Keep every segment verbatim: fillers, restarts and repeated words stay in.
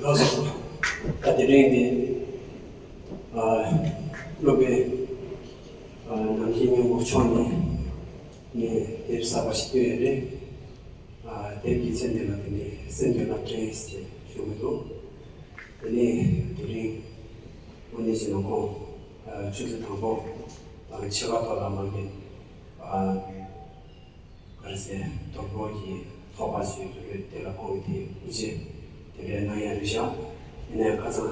ལགས་སོ། ད་དེ་རིང་འདི་ཨ་སློབ་དཔོན་ཨ་ནམ་མཁའི་སྙིང་པོ་མཆོག་ནས་ནས་དེབ་གསར་པ་ཞིག་བཏོན་ཡོད་རེད། ཨ་དེབ་ཀྱི་མཚན་དེ་ལ་དེ་ནས་སེམས་ཀྱི་རླབས་ཕྲེང་ཞེས་ཞུ་གི་འདུག་དེ་ནས་དེ་རིང་དངོས་གནས་བྱས་ན་ཁོང་ཨ་ཆུ་ཚོད་དང་པོ་དང་ཕྱེད་ཀ་ཐོག་ལ་མ་གི་ཨ་ག་རེ་ཟེར། དོལ་པོ་གི་ཚོགས་པ་ཞིག་ཡོད་རེད། དེ་ལ་ཁོང་གིས་དེ་དབུ་འབྱེད་དེ་འདྲའི་གནང་ཡ་རེད་ཤག་ཡིན་ནའི་ཁ་སང་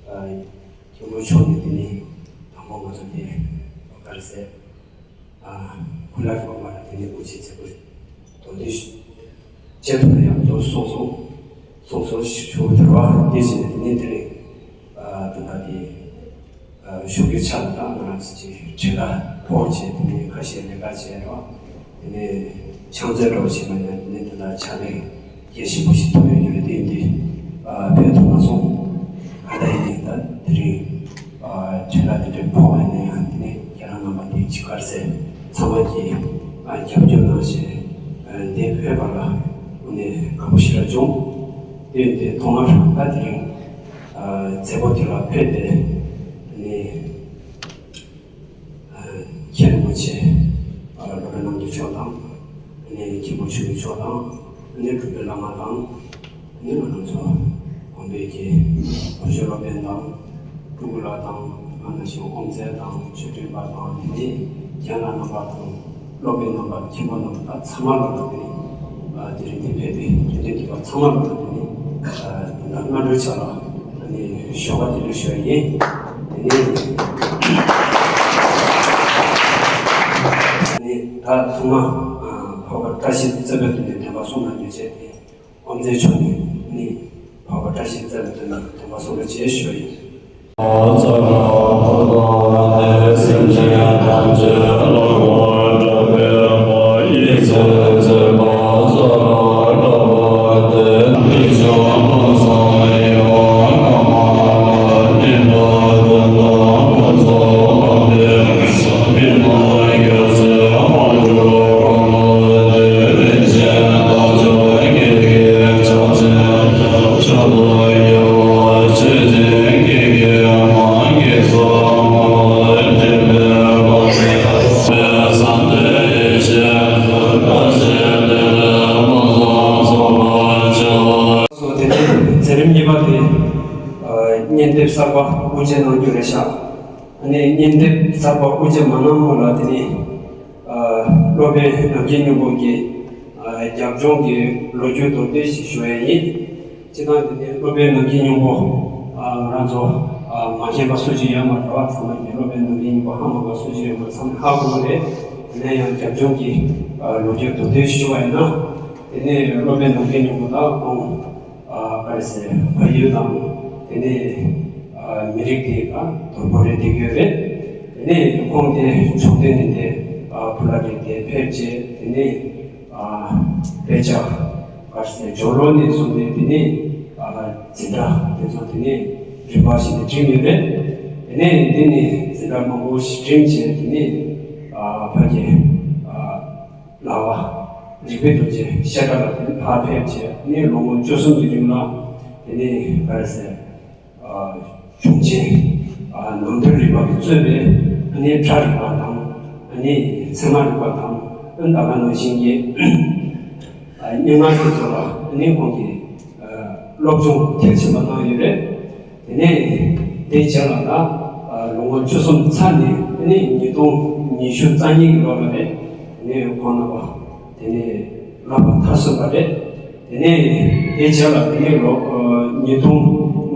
ཨ་མཁན་པོ་མཆོག་ནས་དེ་ནས་དང་པོ་ང་ཚོ་དེ་ག་རེ་ཟེར། ཨ་གུ་ལག་གི་དགོན་པ་ལ་དེ་ནས་དབུ་འབྱེད་མཛད་སྒོ་དོན་ལྡན་ཞིག་བྱེད་ཐུབ་ན་ཡག་པོ་འདུག་གསུངས་སོང་། གསུངས་སོང་ཞུ་གི་འདུག་བ། དེ་བཞིན་དེ་ནས་དེ་རིང་ཨ་ད་ལྟ་དེ་ཨ་བཞུགས་སྒར་ཆགས་ལ་ད་ང་རང་ཚོ་ཅིག་དྲིལ་བསྒྲགས་ཕོག་བྱས། དེ་ནས་ཁ་ཤས་ལས་ཀ་བྱས་རོགས། དེ་ནས་ཕྱག་འཚལ་རོགས་བྱས་པ་ཡིན་ན། དེ་ནས་ད་ལྟ་ཕྱག་ལས་རྒྱས་ཤིང་པོ་ཞིག་ཐུབ་ཡོད་རྒྱུ་རེད། དེ་འདི་ཨ་ཕེབས་ཐུབ་མ་སོང་། ཨ་ད་ཡིན་ནའི་ད་དེ་རིང་ཨ་དྲིལ་བསྒྲགས་དེ་འདྲ་ཕོག་པ་ཡིན་ན་ཡང་། དེ་ནས་ཁྱེད་རང་རྣམ་པ་དེ་ཅིག་ག་རེ་ཟེར། ཚང་མ་གིས་ཨ་རྒྱབ་སྐྱོར་གནང་བྱས་ཨ་འདིར་ཕེབས་པ་ལ་དངོས་གནས་དགའ་པོ་ཞེ་དྲག་བྱུང་། དེ་འདི་ཐོག་མར་ད་དེ་རིང་ཨ་མཛད་སྒོ་དེ་ལ་ཕེབས་ཏེ་དེ་ནས་མཁན་རིན་པོ་ཆེ་སློབ་དཔོན་རྣམ་རྒྱལ་མཆོག་དང་། ཨ་ནི་མཁན་པོ་ཆོས་དབྱིངས་མཆོག་དང་། ཨ་ནི་འབྲུག་པའི་བླ་མ་དང་། ཨ་ནི་ང་རང་ཚོ་དགོན་པའི་གི་སློབ་དཔོན་དང་། སྤྲུལ་སྐུ་ལགས་དང་། ཨ་ནི་ཞིང་དབུ་མཛད་དང་། ཆོས་སྒྲོན་པ་དང་། དེ་ནས་རྒན་ལགས་རྣམ་པ་དང་། སློབ་དཔོན་རྣམ་པ། མཁན་པོ་རྣམ་པ། ད་ཚང་མ་ལོ་ལ་དེ་ནས་ཨ་དེ་རིང་འདིར་ཕེབས་པའི་དགེ་འདུན་འདུས་པ་ཚང་མ་ལོ་ལ་དེ་ནས་ཨ་དེ་འདྲ་སྔ་དྲོའི་ཆ་ལ་ཨ་ནི་ཞོགས་པ་བདེ་ལེགས་ཞུ་ཡ་ཡིན། དེ་ནས་ཨ་ནི་ད་ཐོག་མ་ཨ་འཕགས་པ་བཀྲ་ཤིས་རྩེ་པའི་དུས་ནས་བདེན་པ་གསུང་གནང་རྒྱུ་བྱས་ཏེ། དབུ་མཛད་མཆོག་ནས་ནི་འཕགས་པ་བཀྲ་ཤིས་རྩེ་པའི་དུས་ན་བདེན་པ་གསུང་རོགས་བྱེད་ཞུ་ཡ་ཡིན། སོ་དེ་ནས་མཛད་རིམ་གཉིས་པ་དེ་ཨ་སྙན་དེབ་གསར་པ་དབུ་འབྱེད་གནང་རྒྱུ་རེད་ཤག་ཨ་ནི་སྙན་དེབ་གསར་པ་དབུ་འབྱེད་མ་གནང་སྔོན་ལ་དེ་ནས་ཨ་སློབ་དཔོན་ནམ་མཁའི་སྙིང་པོ་གི་ཨ་རྒྱབ་ལྗོངས་ཀྱི་ལོ་རྒྱུས་མདོར་བསྡུས་ཤིག་ཞུ་ཡ་ཡིན། སྤྱིར་བཏང་དེ་ནས་སློབ་དཔོན་ནམ་མཁའི་སྙིང་པོ་ཨ་ང་རང་ཚོ་ཨ་མ་མཁྱེན་པ་སུ་གཅིག་ཡོད་མ་རེད་བ། ཚང་མ་གིས་སློབ་དཔོན་ནམ་མཁའི་སྙིང་པོ་ཧ་མ་གོ་བ་སུ་གཅིག་ཡོད་མ་རེད། ཚང་མས་ཧ་གོ་གི་རེད། ཡིན་ན་ཡང་རྒྱབ་ལྗོངས་ཀྱི་ཨ་ལོ་རྒྱུས་མདོར་བསྡུས་ཞུ་བ་ཡིན་ན། དེ་ནས་སློབ་དཔོན་ནམ་མཁའི་སྙིང་པོ་དང་ཁོང་ཨ་ག་རེ་ཟེར། ཕ་ཡུལ་དང་། དེ་ནས་ཨ་མི་རིགས་དེ་ཨ་དོལ་པོ་རེད། བསྡད་ཡོད་རེད། དེ་ནས་ཁོང་དེ་འབྱུང་དོན་ནི་དེ་ཨ་བུ་ལ་རེད། དེ་ཕེབས་རྗེས་དེ་ནས་ཨ་དཔེ་ཆ་ག་རེ་ཟེར། སྦྱོར་ཀློག་ནས་བཟུང་ནས་དེ་ནས་ཨ་འཛིན་གྲྭ་དེ་ཚོ་དེ་ནས་རིམ་པ་བཞིན་དུ་འགྲིམས་ཡོད་རེད། དེ་ནས་འདི་ནས་འཛིན་གྲྭ་མང་པོ་ཞིག་འགྲིམས་བྱས། དེ་ནས་ཨ་ཕ་གི་ཨ་ལག་པ་རིག་པའི་རྡོ་རྗེ་བཤད་གྲྭ་ལ་དེ་ནས་ཕར་ཕེབས་བྱས། དེ་ནས་ལོ་ངོ་བཅུ་གསུམ་གྱི་རིང་ལ་དེ་ནས་ག་རེ་ཟེར། ཨ་གཞུང་ཆེན་ཨ་ནང་དོན་རིག་པ་གིས་གཙོས་པའི་ཨ་ནི་སྒྲ་རིག་པ་དང་། ཨ་ནི་ཚད་མ་རིག་པ་དང་། ཨ་ནི་ད་ག་ནང་བཞིན་གྱི་ཨ་སྙན་ངག་དེ་ཚོ་ལ་ཨ་ནི་ཁོང་གིས་ཨ་སློབ་སྦྱོང་མཐིལ་ཕྱིན་པ་གནང་ཡོད་རེད། དེ་ནས་དེའི་རྗེས་ལ་ད་ཨ་ལོ་ངོ་བཅུ་གསུམ་ཚར་ནས། ཨ་ནི་ཉིས་སྟོང་ཉི་ཤུ་རྩ་གཉིས་ཀྱི་ལོ་ལ་རེད། ཨ་ནི་ཁོང་རྣམ་པ་དེ་ནས་བསླབ་པ་མཐར་སོན་པ་རེད། དེ་ནས་དེའི་རྗེས་ལ་དེ་ནས་ལོ་ཨ་ཉིས་སྟོང་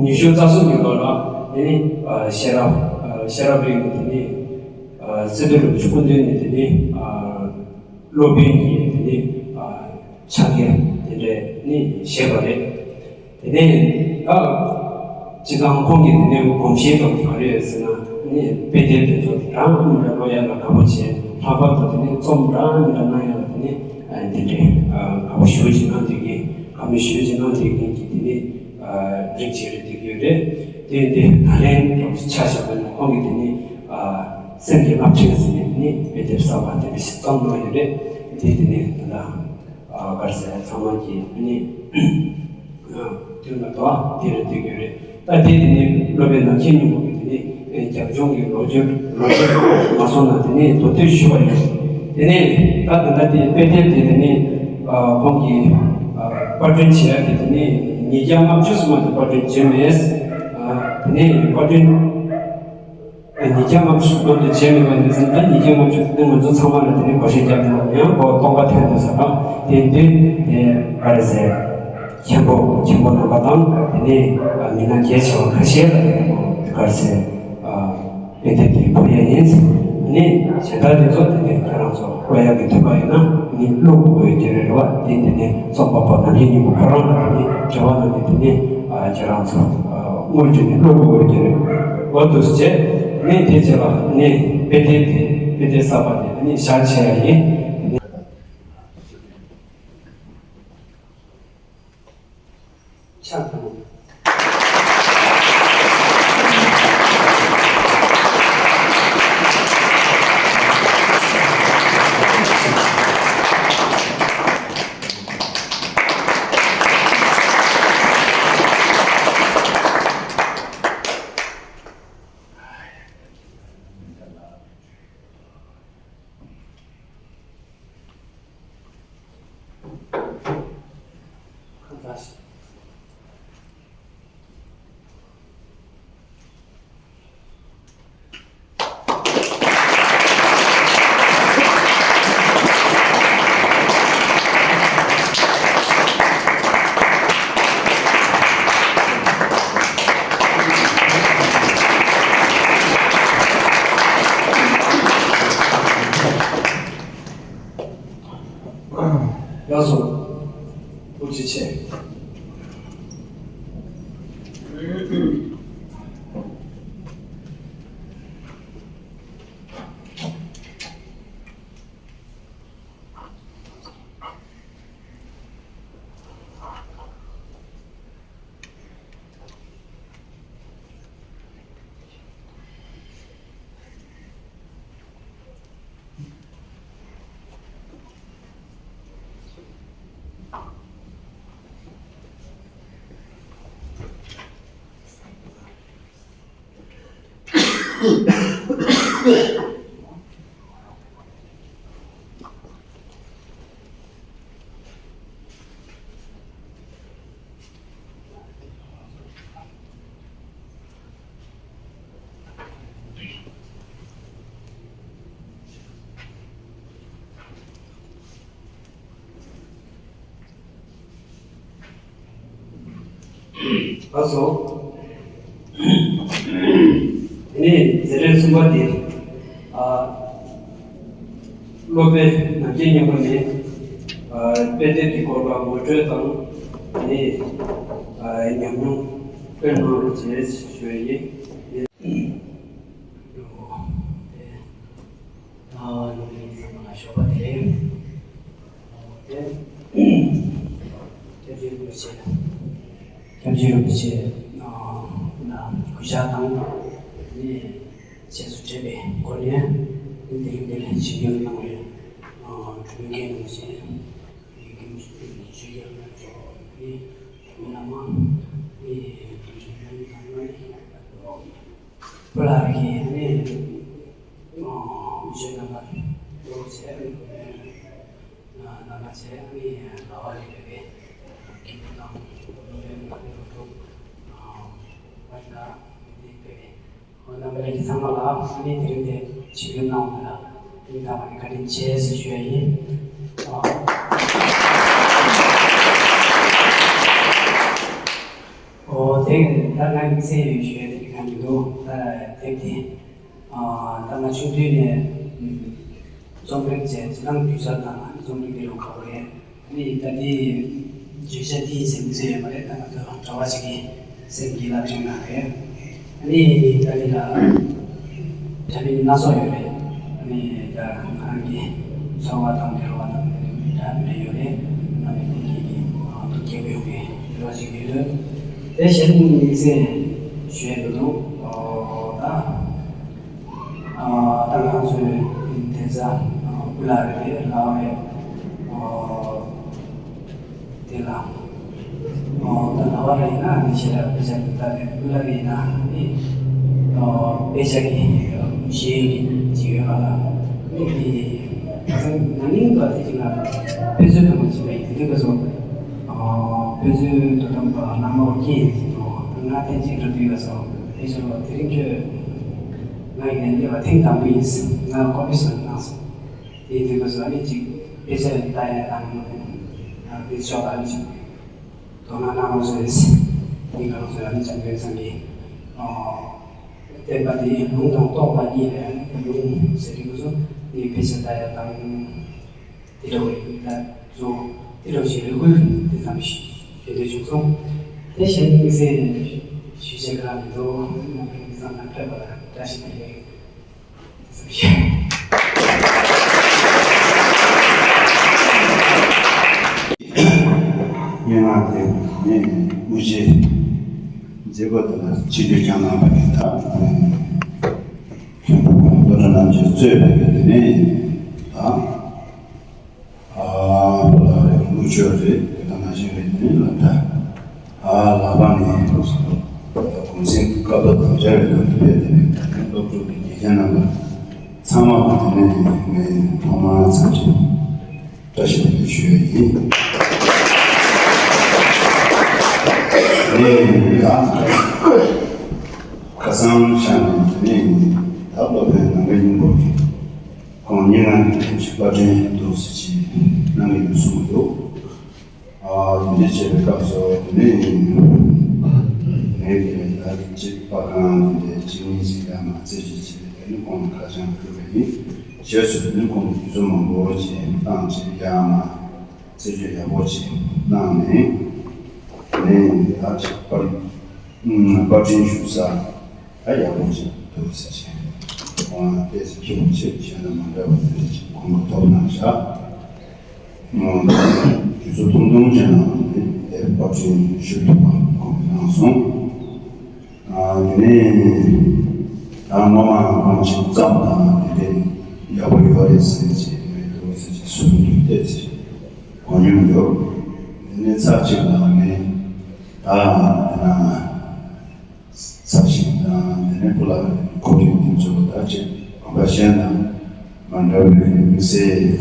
ཉི་ཤུ་རྩ་གསུམ་གྱི་ལོ་ལ་དེ་ནས་ཨ་ཤེས་རབ་ཨ་ཤེས་རབ་རིག་ནས་དེ་ནས་ཨ་སི་ཏུ་རིན་པོ་ཆེ་སྐུ་མདུན་ནས་དེ་ནས་ཨ་སློབ་དཔོན་གྱི་དེ་ནས་ཨ་ཕྱག་འཁྱེར་དེ་འདྲ་ནས་བཞེས་པ་རེད། དེ་ནས་ཨ་སྤྱིར་བཏང་ཁོང་གི་དེ་ནས་གོམས་གཤིས་ཐོག་ག་རེ་ཡོད་ཟེར་ན། དེ་ནས་དཔེ་དེབ་དེ་ཚོ་འདྲ་མི་འདྲ་ཀློག་ཡ་ལ་དགའ་པོ་བྱས། ལྷག་པར་དུ་དེ་ནས་རྩོམ་འདྲ་མི་འདྲ་གནང་ཡ་ལ་དེ་ནས་ཨ་འདི་འདྲའི་ཨ་དགའ་པོ་ཞེ་པོ་ཅིག་གནང་བསྡད་མཁན། དགའ་མོས་ཞེ་པོ་ཅིག་གནང་བསྡད་མཁན་གྱི་དེ་ནས་ཨ་རིགས་ཅིག་རེད། བསྡད་ཡོད་རེད། དེ་འདི་ད་ལན་ཆ་བཞག་པ་ན་ཁོང་གི་དེ་ནས་ཨ་སེམས་ཀྱི་རླབས་ཕྲེང་ཟེར་ནས་དེ་ནས་དཔེ་དེབ་གསར་པ་དེ་འདྲ་ཞིག་རྩོམ་གནང་ཡོད་རེད། དེ་དེ་ནས་ད་ལྟ་ཨ་ག་རེ་ཟེར། ཚང་མ་གིས་དེ་ནས་ དོན་ལ་དོ་དེ་རེད་དེ་ག་རེད། ད་དེ་དེ་ནས་སློབ་དཔོན་ནམ་མཁའི་སྙིང་པོ་གི་དེ་ནས་རྒྱབ་ལྗོངས་ཀྱི་ལོ་རྒྱུས་ལོ་རྒྱུས་མ་སོང་ན་དེ་ནས་མདོ་སྟོད་ཞུ་བ་ཡིན། དེ་ནས་ད་ད་ལྟ་དེ་དཔེ་དེབ་དེ་དེ་ནས་ཁོང་གིས་པར་སྐྲུན་བྱེད་ཡ་དེ་དེ་ནས་ཉིས་བརྒྱ་ལྔ་བཅུ་ཙམ་དེ་པར་སྐྲུན་བྱེད་མེད། དེ་ནས་པར་སྐྲུན། ཉིས་བརྒྱ་ལྔ་བཅུ་ལོ་དེ་བྱས་མེད་པ་ཡིན་ཙང་ད་ཉིས་བརྒྱ་ལྔ་བཅུ་དེ་ང་ཚོ་ཚང་མ་ལ་དེ་ནས་བགོ་བཤའ་བརྒྱབ་དེ་ལ་ཡང་སྒོར་སྟོང་པ་ཐོན་འདུག་ཟེར་བ་དེ་དུས་དེ་ག་རེ་ཟེར། མཁན་པོ་མཁན་པོ་རྣམ་པ་དང་དེ་ནས་མི་སྣ་གལ་ཆེ་བ་ཁ་ཤས་ལ་དེ་ནས་ག་རེ་ཟེར། དཔེ་དེབ་དེ་ཕུལ་ཡ་ཡིན་ཟེར། ནས་གཞན་དག་དེ་ཚོ་དེ་ནས་ཁྱེད་རང་ཚོ་ཀློག་ཡག་གི་འདོད་པ་ཡིན་ན་ནི་ཀློག་དགོས་ཀྱི་རེད་བ། དེ་འདི་ནས་རྩོམ་པ་པོ་ནམ་མཁའི་སྙིང་པོ་ཁོ་རང་ལ་དེ་ནས་དྲི་བ་ལ་ནི་དེ་ནས་ཨ་ཁྱེད་རང་ཚོ་ཨ་དངོས་བྲིས་ནས་ཀློག་དགོས་ཀྱི་རེད་བ། འདུག་ཅེས་ནས་དེ་བྱས་པ་ནས་དཔེ་དེབ་དེ་དཔེ་དེབ་གསར་པ་དེ་ནི་ཞལ་ཕྱེ་ཡ་ཡིན། ཕྱག་དང་། ཡག་སོང་། ཐུགས་རྗེ་ཆེ། ལགས་སོ། དེ་ནས་མཛད་རིམ་གསུམ་པ་དེ། ཨ། སློབ་དཔོན་ནམ་མཁའི་སྙིང་པོ་ནས། ཨ། དཔེ་དེབ་ཀྱི་སྐོར་ལ་ངོ་སྤྲོད་དང་། དེ་ནས། ཨ། ཉམས་མྱོང་སྤེལ་གནང་རོགས་བྱེད་ཞུ་ཡ་ཡིན། ཨ། ཡོང་མཁན་ཚང་མ་ལ་ཞོགས་པ་བདེ་ལེགས། ཨ། དེ། སྐྱབས་རྗེ་རིན་པོ་ཆེ། སྐྱབས་རྗེ་རིན་པོ་ཆེ། ཨ། ལ་གུས་ཕྱག་དང་། ནི་རྗེས་སུ་དྲན་པའི་སྒོ་ནས་འདི་རིང་འདིར་ཞིབ་འཇུག་གནང་བའི། ཨ། གྲོས་མོལ་མཁན་རིན་པོ་ཆེ། ཡི་གེ་མི་ཞུ་རྒྱུ་ཡོད་ན་ཆོག་ནི་མི་ལ་མ་ནི་དུས་ཆེན་ནི་དང་ནི་སྤུ་ལ་རིག་ནི་མི་ཆོས་རྣམ་པ་ལོ་ཆེ་ནི་ན་ན་ཆེ་ནི་ལ་བ་ལི་བེ་བེ་གི་བུ་དང་ལོ་ལེན་ལོ་ཐུག་བ་ཡིན་ན་ནི་བེ་བེ། ཁོང་རྣམ་པ་ལྷན་རྒྱས་ཚང་མ་ལ་ཨ་ནི་དེ་རིང་འདིར་ཆིབས་བསྒྱུར་གནང་བ་ལ་སྙིང་ཐག་པ་ནས་བཀའ་དྲིན་ཆེ་ཟེར་ཞུ་ཡ་ཡིན། ཨོ་དེ་ད་ང་དམིགས་བསལ་ཡོད་ཞུ་ཡ་དེ་གང་ཡིན་འདུག་ད་དེབ་དེ་ད་ང་ཆུང་དུས་ནས་རྩོམ་རིག་བྱས་སྤྱི་བཏང་སྒྱུ་རྩལ་དང་རྩོམ་རིག་དེ་རུ་དགའ་པོ་རེད། ནི་ད་ལྟའི་བརྗོད་བྱ་འདི་ཡིན་ཟེར་མི་ཟེར་ཡོད་མ་རེད། ད་ང་ཚོ་གྲྭ་པ་ཞིག་གི་སེམས་ཀྱི་བསླབ་བྱ་ནང་རེད། ནི་ད་ལྟའི་ལ་དྲན་པའི་སྣ་ཚོགས་ཡོད་རེད། ནི་ད་ང་རང་གི་ཚོར་བ་དང་འབྲེལ་བ་དང་འབྲེལ་ཡོད་རེད། རྣམ་པའི་བདེ་སྐྱིད་ཀྱི་ཐུགས་དགྱེས་པོ་ཡོང་བའི་རེ་བ་ཞིག་ཡོད། དེ་བཞིན་དམིགས་བསལ་ཞུ་ཡས་འདུག་ད། ད་ང་ཚོའི་གདན་ས་སྐུ་ལ་རེ་རེ་ལ་བའི་དེ་ལ་ད་ང་ཚོ་ པར་ཡིན་ན་ནི་ཞེ་དྲག་དཔེ་ཆ་འདི་ལྟ་བུའི་ཀུ་ལ་ཡིན་ན་ནི་དཔེ་ཆ་གི་ཤེས་ཡོན་གྱི་ཅིག་ཡོད་པ་ལ་ནི་དེ་ཁ་སང་ན་ནིང་དུ་དེ་ཅིག་ལ་དཔེ་མཛོད་དུ་མ་ཕྱིན་པ་ཡིན། དེ་དུས་སྐབས་སུ་དཔེ་མཛོད་དུ་དམ་པ་ནང་མ་བ་སྐྱེས་ཡིན་ཟིན་དུ་ང་ཐེངས་གཅིག་འགྲོ་དུས་སྐབས་སུ་དཔེ་ཆ་ལ་དེ་རིང་ཁྱོད་ང་ཡིན་ནས་སླེབས་པ་ཐེངས་དང་པོ་ཡིན། ང་ཀོ་པི་སོན་གནང་སོང་། དེ་དུས་སྐབས་སུ་ཨ་ནི་ཅིག་དཔེ་ཆ་ལྟ་ཡ་དང་དེ་ཕྱོགས་ལ་ཨ་ནི་ཅིག་དོ་སྣང་གནང་རོགས་ཟེར། དེ་གང་ཟེར་ཨ་ནི་འཇམ་དཔལ་ཚང་གི་བསྟན་པ་དེ་ལུང་དང་རྟོགས་པ་གཉིས་ལས་ཨ་ནི་ལུང་ཟེར་གྱི་འདུག་སོ། ནི་དཔེ་ཆ་ལྟ་ཡ་དང་དེ་འདྲ་བའི་ད་གཙོ་བོ་དེ་འདྲ་ཞིག་རེ་སྐུལ་དེ་ཙམ་ཞིག་དེ་འདྲ་བྱུང་སོང་། དེ་གཞན་དམིགས་བསལ་ཞུ་བྱེད་ག་མི་འདུག་ནི་ཙམ་ལ་ཕེབས་པ་ལ་བཀྲ་ཤིས་བདེ་ལེགས། སྙན་ངག་དེ་ནས་དངོས་གཞི་མཛད་སྒོ་དེ་ལ་ཆིབས་བསྒྱུར་བསྐྱངས་གནང་བ་ཡིན། ད་མཁན་པོ་བློ་གྲོས་རྣམ་རྒྱལ་གཙོས་པའི་དེ་ནས་ད་ཨ་བླ་རེད། དངུལ་ཆོས་རེད། དེ་དང་ནང་བཞིན་རེད། དེ་ནས་ལ་ད་ཨ་ལག་པ་ནས་གུང་སེང་སྐབས་དང་འབྲེལ་བའི་ནང་དུ་ཕེབས་ཏེ་ནས་སློབ་ཕྲུག་གི་དགེ་རྒན་རྣམ་པ་ཚང་མ་དེ་ནས་ངས་ཐོག་མར་འཚམས་འདྲི་བཀྲ་ཤིས་བདེ་ལེགས་ཞུ་ཡས་ཡིན། ངས་ད་ཁ་སང་ཤར་ནས་དེ་ནས་ད་སློབ་དཔོན་ནམ་མཁའ་སྙིང་པོ་གིས་ཁོང་སྙན་ངག་གི་ལས་ཀྱི་པར་སྐྲུན་འདུག་ཟེར་ཅིག་གནང་གི་ཡོད་གསུངས་འདུག་ཨ་དེ་འདྲ་བྱས་པའི་སྐབས་སུ་དེ་ནས་ངས་ཀྱི་ད་གཅིག་པར་ཁང་དེ་འདྲའི་གཅིག་གཉིས་ཤིག་ཡར་མར་རྩད་གཅོད་བྱས། དེ་ནས་ཁོང་ལ་ཁ་བྱང་ཕུལ་བ་ཡིན། རྗེས་སུ་དེ་ནས་ཁོང་གིས་དུས་ཚོད་མང་པོ་ཅིག་བཏང་བྱས་ཡར་མར་རྩད་གཅོད་ཡག་པོ་ཅིག་གནང་ནས་ནས་ད་ཅིག་པར་པར་སྐྲུན་ཞུ་ས་ད་ཡག་པོ་ཅིག་འདུག་ཟེར་བྱས། ཁོང་ལ་ཏོག་ཙམ་སྐྱིད་པོ་བྱས། གཞན་དང་མ་འདྲ་བ་དེ་འདྲ་ཅིག་གོང་དུ་ཐོབ་གནང་བཞག་དུས་ཚོད་ཐུང་ཐུང་ཅན་ནང་ནས་དེ་པར་སྐྲུན་ཞུ་ཐུབ་པ་ཁོང་གིས་གནང་སོང་། ཨ་དེ་ནས་ད་ངོ་མ་ཁོང་ཅིག་བརྩམས་དང་དེ་འདྲའི་ཡག་པོ་ཡོད་རེད་ཟེར་ཅིག་མེད་འདུག་ཟེར་ཅིག་གསུང་དུས་ཏོག་ཙམ་གོ་མྱོང་ཡོད། དེ་ནས་ཚར་གཅིག་ལ་ངས་ད་དེ་ན། ཚར་ཞིང་དང་དེ་ནས་སྤུ་ལ་གོ་རིམ་དེ་ཚོ་ད་ཅིག་གོམ་པ་གཞན་དང་མ་འདྲ་བའི་དམིགས་བསལ་ད་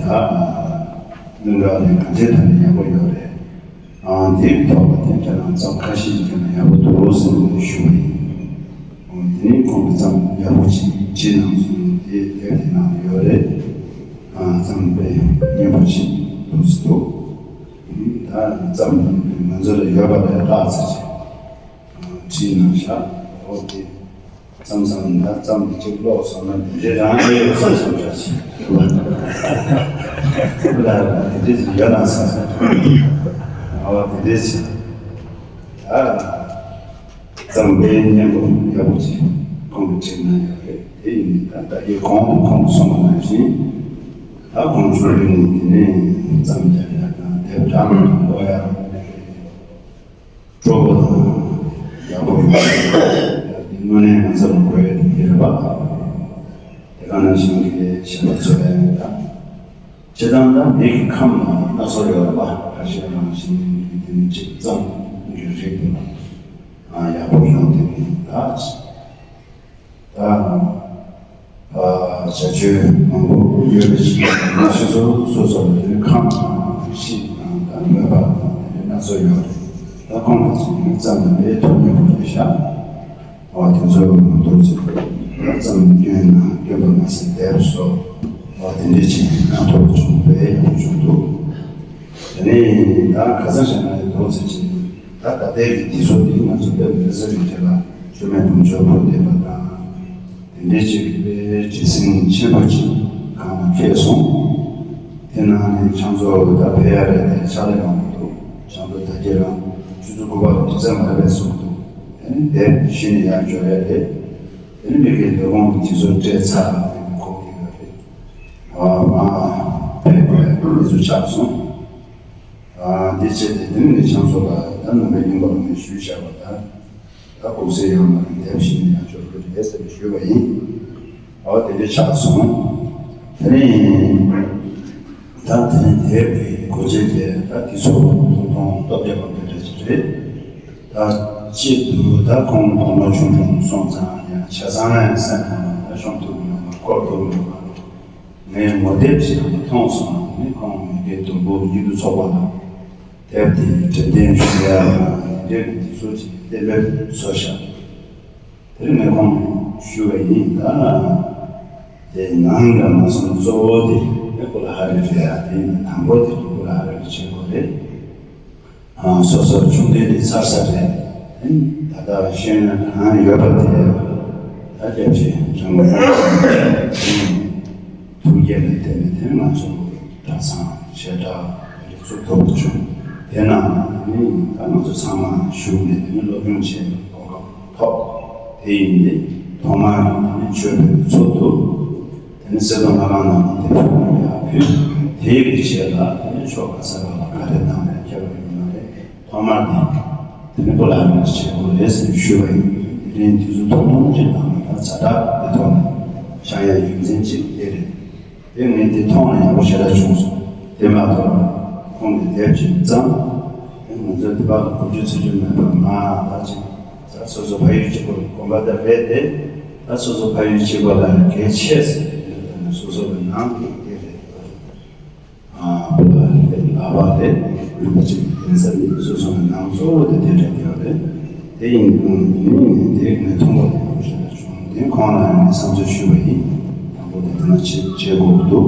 གླིང་ག་ནས་གང་ཅིའི་ཐད་ནས་ཡག་པོ་ཡོད་རེད། ཨང་དེའི་ཐོག་ལ་དེ་ཁྱེད་རང་ཙམ་ཁ་ཤས་ཀྱིས་ཡག་པོ་འདུག་ཟེར་ནས་ཞུ་བ་ཡིན། འོ་དེ་ནས་ཁོང་གིས་ཙམ་ཡག་པོ་ཅིག་བྲིས་གནང་སོང་། དེ་དེབ་དེ་ནང་ཡོད་རེད། ཨང་ཙམ་དཔེ་སྙན་པོ་ཅིག་འདུག་ཟེར་འདུག་ད་ཙམ་ང་ཚོ་ལ་ཡོད་པ་ལས་ལྷག་ཙམ་ཅིག་བྲིས་གནང་བཞག་འོ་དེ་བསམ་བསམ་ན་ཙམ་གཅིག་ཀློག་སོང་ན་འདི་འདྲའི་རང་ཡོད་བསམ་བསམ་འདྲ་ཞིག་ལ་འདི་འདྲའི་ཞིག་ཡོད་ན་བསམ་བསམ་འོ་འདི་འདྲའི་ཞིག་ད་ཙམ་དཔེ་སྙན་པོ་ཡག་པོ་ཅིག་ཁོང་གིས་བྲིས་གནང་ཡོད་རེད། དེ་ཡིན་ད་ལྟ་གི་གོང་དུ་ཁོང་གིས་གསུངས་པ་ནང་བཞིན་ད་ཁོང་ཚོ་ཡོད་ནས་དེ་ནས་ཙམ་རྒྱག་ཡག་དང་དེབ་དྲ་མ་ཀློག་ཡག་སྤྲོ་པོ་དང་ཡག་པོ་ཡོད་པ་དེ་དངོས་གནས་ང་ཚོ་ལ་དགོས་ཡ་དེ་རེད་པ། དེ་ག་ནང་བཞིན་གྱི་གཞན་པ་ཚོ་ལ་ཡང་དང་། སྤྱིར་བཏང་ད་མི་གི་ཁམས་ལ་སྣ་ཚོགས་ཡོད་རེད་པ། ཁ་ཤས་རང་བཞིན་གྱི་དེ་ནི་གཅིག་ཙམ་གྱི་རིགས་དེ་ལ་ཡག་པོ་ཡོང་དེ་ནི་ད། ད་བྱ་སྤྱོད་མང་པོ་ཡོད་པའི་ཕྱིར་སོ་སོ་སོ་སོ་ལ་དེ་ཁམས་དང་གཤིས་དང་ད་མོས་པ་དང་དེ་སྣ་ཚོགས་ཡོད་རེད། ད་ཁོང་ལ་ཅིག་ནི་ཙམ་ལ་དཔེ་ཐུགས་མཉེས་པོ་རེད་ཤག་འོ་དེ་ཚོ་མདོར་ཚིག་ད་ཙམ་སྐྱོན་ན་སྐྱོན་པ་མ་ཟད་དེབ་སོགས་འོ་དེ་འདྲའི་ཅིག་སྣ་ཐོག་བྱུང་དཔེ་ཡག་པོ་བྱུང་འདུག་དེ་ནས་ད་ག་ས་ཞེ་ན་ཡང་མདོར་ཚིག་ཅིག་ད་ད་ལྟའི་གི་དུས་ཚོད་འདི་ང་ཚོ་དཔེ་མི་སྲིད་པའི་གྲས་ལ་བཅོས་མའི་བུམ་ཆུ་བོ་ལྡན་པ་དང་། དེ་འདྲའི་ཅིག་དཔེ་བྲེལ་ཟིང་ཆེན་པོ་ཅིག་གང་ལ་འཁེལ་སོང་། དེ་ནང་ནས་ཁྱང་ཚོ་ད་ཕེབས་ཡ་རེད་དེ་ཕྱག་ལས་མང་པོ་འདུག་ཁྱང་ཚོ་ད་རྒྱ་རང་ཆུ་ཚོད་དགུ་པ་ལ་གྲིབ་ཚད་མ་རེད་པས་གསུངས་འདུག་དེ་ནི་དེབ་གཞི་ནས་ཡར་འབྱོར་ཡ་རེད། དེ་ནི་མི་གི་ལས་ཁུངས་ཀྱི་དུས་ཚོད་སྤྲད་ཚར་བ་དེ་ནི་ཁོང་གིས་ཡོད་རེད། ཨ་མ་ཕེབས་པའི་གནས་ཚུལ་ཆགས་སོང་། ཨ་འདི་བྱས་ཏེ་དེ་ནི་ཁྱང་ཚོ་ལ་ད་རྣམ་པའི་སྙིང་པོ་ལ་ནས་ཞུས་བཞག་པ་ད། ད་གུང་སེང་ཡང་མ་རེད། དེབ་བཞི་ནས་ཡང་འབྱོར་གྱི་རེད་ཟེར་ནས་ཞུས་པ་ཡིན། ཨོ་དེ་འདྲ་ཆགས་སོང་། དེ་ནས་ད་དེ་ནས་དེབ་ཀྱི་གོ་འབྱེད་དེ་ད་དེ་ཚོ་ཐུང་ཐུང་སྟོབས་རྒྱག་པ་འདི་འདྲ་ཞིག་རེད། ད་ ད་གཅིག་ཏུ་ད་ཁོང་གོང་མ་ཆུང་ཆུང་སོང་ཙང་ཡང་ཆ་ཚང་ཡང་སེམས་ཁོང་ལ་ད་ཤོང་ཐུབ་ཡོང་བ་སྐོར་ཐུབ་ཡོང་བ་ངས་ངོ་དེབ་ཅིག་ནང་མཐོང་སོང་། དེ་ནི་ཁོང་མི་སྒེར་དུམ་བུ་ཡིད་དུ་ཚོགས་པ་ལ་དེབ་དེ་འབྲེལ་གཏན་ཞུ་ཡ་དང་དེ་འདྲའི་གི་དེ་ཚོ་ཅིག་གཏན་འབེབས་བཟོ་ཤག་དེ་རིང་ངས་ཁོང་ཞུ་བ་ཡིན། ད་དེ་ནང་འདྲ་མ་སོང་གཙོ་བོ་དེ་དེ་ཀུ་ལ་ཧ་རི་རེད་ཡ། དེ་ཡིན་དང་པོ་དེ་ཀུ་ལ་ཧ་རི་རེད་བྱེད་དགོས་རེད། ཨ་སོ་སོར་ཆུང་དུས་དེ་ཚར་ས་རེད། དེ་ད་ལྟ་ཤེས་ཡོན་གང་ཡོད་པ་དེ་ད་སྐྱབས་རྗེ་འཇམ་མགོན་ཐུགས་བསྐྱེད་ལ་བརྟེན་ནས་དེ་ང་ཚོ་གྲྭ་ཚང་བཤད་གྲྭ་དེ་འདྲ་བཙུགས་ཐུབ་པ་བྱུང་། དེ་ནང་ནས་དེ་ནི་ད་ང་ཚོ་ཚང་མ་ཞུགས་ནས་དེ་ནི་སློབ་སྦྱོང་བྱེད་པའི་གོ་སྐབས་ཐོབ། དེ་ཡིན་ཏེ་ཐོག་མར་གྱི་དེ་ནི་ཆོས་པའི་ཚོགས་འདུ་དེ་ནི་གསེར་སྡོང་ལྷ་ཁང་ནང་གི་དེ་ཕུལ་ཡག་ཕུལ། དེའི་རྗེས་ལ་དེ་ནི་ཆོ་ག་ས་ག་ལ་ག་རེ་བཏང་ནས་ཁྱབ་པ་ཡིན་ན་རེད། ཐོག་མར་དེ་དེ་ནི་ཀུ་ལ་ཧ་རི་རེད་བྱེད་དགོས་རེད་ཟེར་ཞུས་པ་ཡིན། དེ་རིང་དུས་ཚོད་ཐུང་ཐུང་ཅིག་ནང་ལ་ད་ཛ་དྲག་གི་ཐོག་ནས་བཞག་ཡ་རྒྱུ་མཚན་གཅིག་དེ་རེད། དེ་ངས་དེ་མཐོང་ནས་ཡག་པོ་ཞེ་དྲག་བྱུང་སོང་། དེ་མ་གཏོགས་ཁོང་གི་དེབ་ཅིག་བརྩམས། དེ་ང་ཚོའི་དེ་བར་ལ་གོ་རྒྱུ་ཚོད་རྒྱུ་མེད་པར་མ་ད་ཅིག་ད་སོ་སོ་ཕ་ཡུལ་གཅིག་པུར་དགོན་པ་དེ་རེད་དེ། ད་སོ་སོ་ཕ་ཡུལ་གཅིག་པ་ལ་གལ་ཆེ་ཟེར་དེ་ལ་སོ་སོ་གི་ནང་གི་དེ་རེད། ཨ་བུ་ལ་རེད། ལག་པ་རེད། རིན་པོ་ཆེ་གི་གདན་ས་ནི་སོ་སོ་གི་ནང་གཙོ་བོ་དེ་དེ་འདྲ་དེ་བ་རེད། དེ་ཡིན་དུས་ནི་དེ་ངས་མཐོང་བ་དེ་ཡག་པོ་ཞེ་དྲག་བྱུང་། དེ་ཁོང་ལ་ཡང་བསམ་ཚུལ་ཞུས་པ་ཡིན། དང་པོ་དེ་དེ་ན་བྱེད་བྱེད་དགོས་ཀྱི་འདུག་